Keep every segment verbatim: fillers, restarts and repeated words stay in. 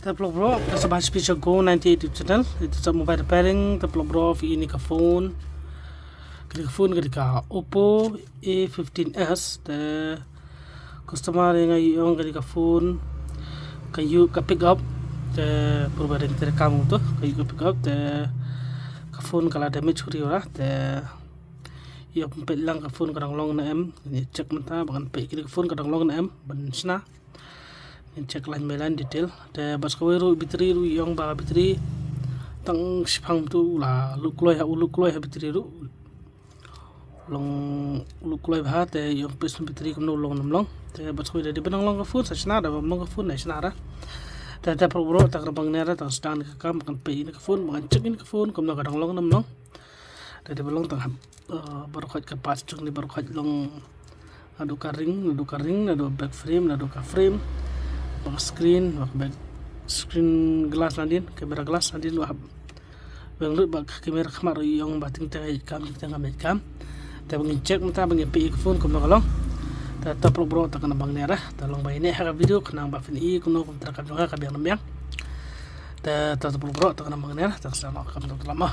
Te paralok bro, ka saba special go ninety-eight YouTube channel. Ito sa mobile repairing, te paralok bro, phi ïohi ïa ka phone. Kane ka phone kane ka Oppo A fifteen S, te customer ïa nga ïa ong kane ka phone ka ïoh ka pick up, te pyrba dang te kam to ka ïoh ka pick up, te ka phone ka la damage huri ora, te ïa pynpeit lang ka phone ka dang long ne em, ïa check mynta ba kan peit kane ka phone ka dang long ne em ban shna. Ngin check line by line detail. Te bad kawei ruh battery ruh ïa ong ba battery tang shipang tu la lut kloi ha, u lut kloi ha battery ruh. Long lut kloi bha te ïa ong pis battery kumno long nam long. Te bad kawei da dei ban long ka phone sa shna, da bym long ka phone da shna ra. Te te paralok bro, te ka dang bang ne ra, te ka sdang ka kam, kan peit ïa ka phone, kan check ïa ka phone kumno ka dang long nam long. Te dei ban long tang hap, eh, baroh khoit ka parts jong ne baroh khoit long. Naduh ka ring, naduh ka ring, naduh back frame, naduh ka frame, bad ka screen, bad ka back screen glass nadien, camera glass nadien, wah hap weng lut bad ka camera khmat ruh ïa ong ba teng teng ïa kam, teng teng kam ïa kam. Te ba ngin check mynta ba ngin peit ïa ka phone kumno ka long. Te to paralok bro, te ka dang bang ne ra, te long ba ïa ne ha ka video khnang ba phin ïohi kumno kumta ka jong ka biang na biang. Te to paralok bro, te ka dang bang ne ra, te ka sdang ka kam to la ma.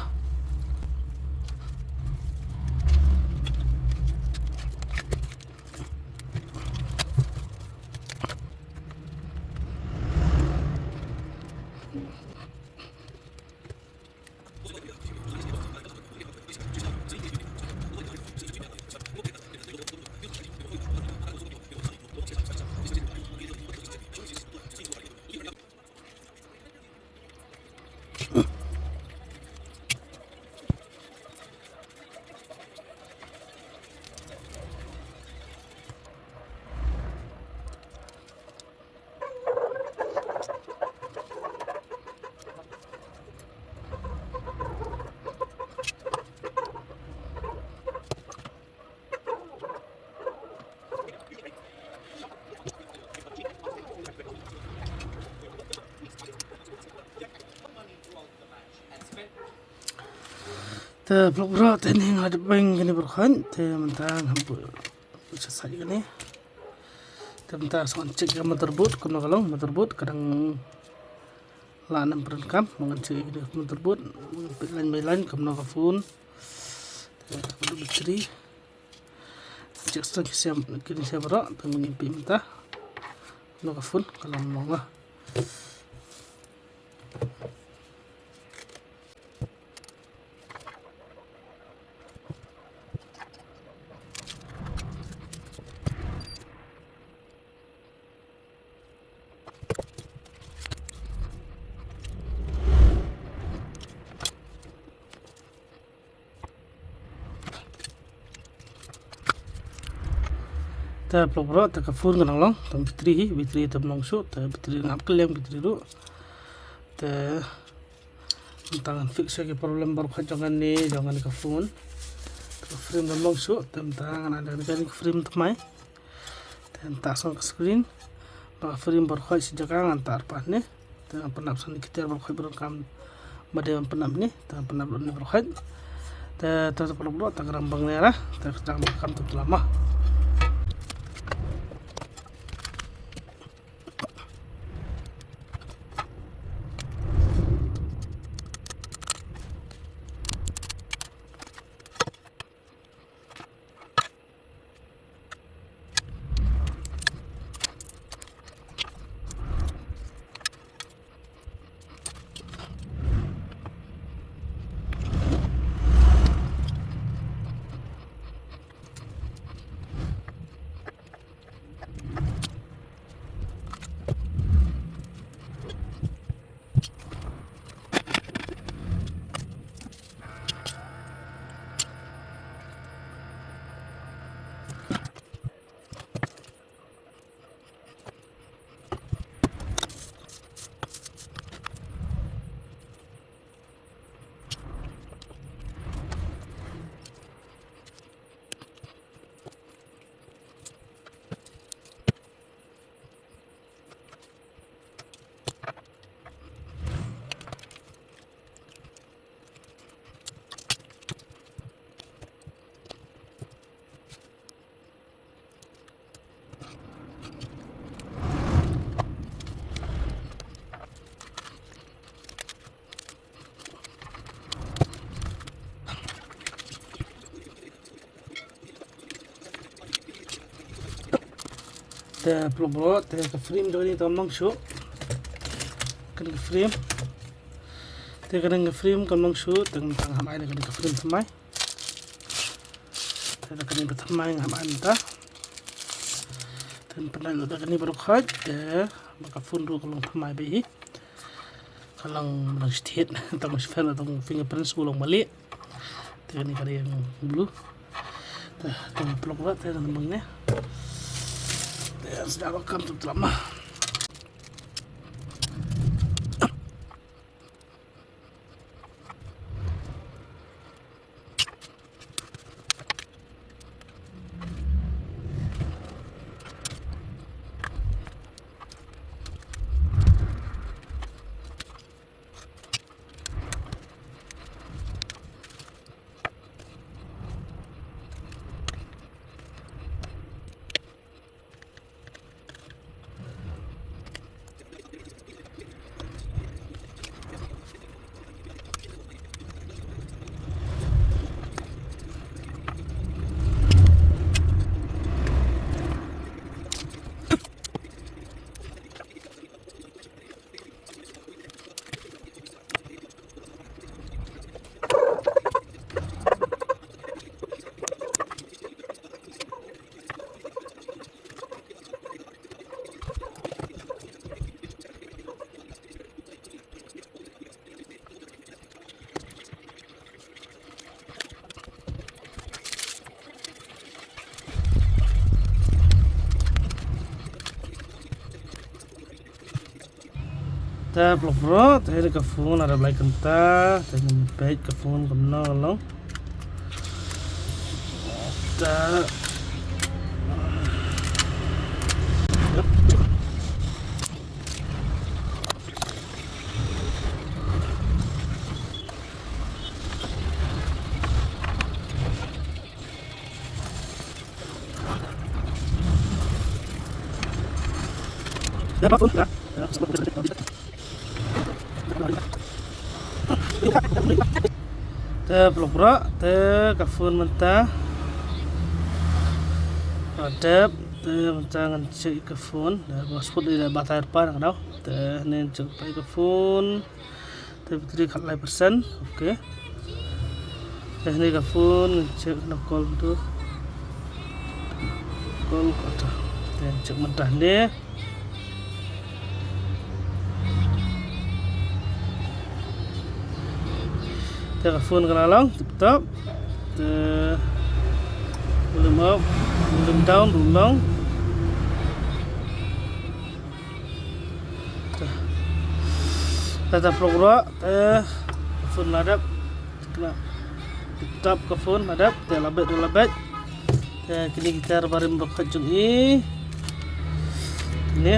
Te paralok bro, te ne nga dep beng kane baroh khoit, te mynta nga buh sa sait kane. Te mynta sa ngan check ka motherboard, kumno ka long motherboard, ka dang lah ne em pyrkhat kam, ngan check kane motherbood, peit line by line, kumno ka phone. Te ka battery. Check sa ki sem, kine sem baroh, te ngin peit mynta. Kumno ka phone, ka long long lah. Te paralok bro, te ka phone ka dang long, tang battery hi, battery te ym long shuh, te battery ngap ka liang battery ruh. Te tang ngan fix ïa ki problem baroh khoit jong kane, jong kane ka phone. Te ka frame te ym long shuh, te mynta ngan add ïa kane ka frame thymmai. Te ngan tah shuh ka screen. Ba ka frame baroh khoit shi jaka ngan tah arpad ne. Te ngan pynap sa ne ki tiar baroh khoit baroh kam. Ba dei ban pynap ne, te ngan pynap lut ne baroh khoit. Te to paralok bro, te ka dang bang ne ra, te ka dang bang kam to la ma. Te paralok baroh, te ka frame jong kane te kam long shuh. Kane ka frame. Te kane ka frame kam long shuh, te ngan hap ai da kane ka frame thymmai. Te da kane ba thymmai ngan hap ai mynta. Te ngan pyndait lut da kane baroh khoit, te ba ka phone ruh ka long thymmai beit hi. Ka long, long stet, tang shufer, tang fingerprints u long malieh. Te kane ka dei ïa u blue. Te, te paralok baroh, te ngan bang ne. Te sdang ba kam tu drama. Te paralok baroh, te ka phone la dep lai kynta, te ngin peit ka phone kumno ka long. Te Te paralok baroh, te ka phone mynta. Ka dep, te mynta ngan check ka phone. Te ba spot dei da batai pa nang daw. Te ngan check ka phone. Te battery khatlai percent. Okay. Te hangne ka phone ngan check na call tu. Call kata. Te ngan check mynta hangne. Te ka phone ka la long tip top. Te volume up, volume down ruh long. Te, te paralok baroh, te ka phone la dep. Kane tip top ka phone la dep, te la beit, la beit. Te kine ki tiar barim ba khoit jong i. Kine.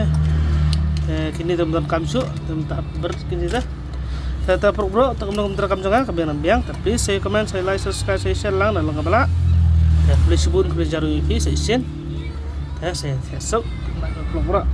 Te kine te ym don kam shuh, te mynta hap ber kine te. Te, te paralok baroh, te kumno kumta kam jong nga, ka biang ngan biang. Te please sa comment, sa like, subscribe, sa share lang, na long ka ba lah. Te khublei shibun, khublei jaroh ïa phi, sa shisien. Te sa, sa suk, paralok baroh.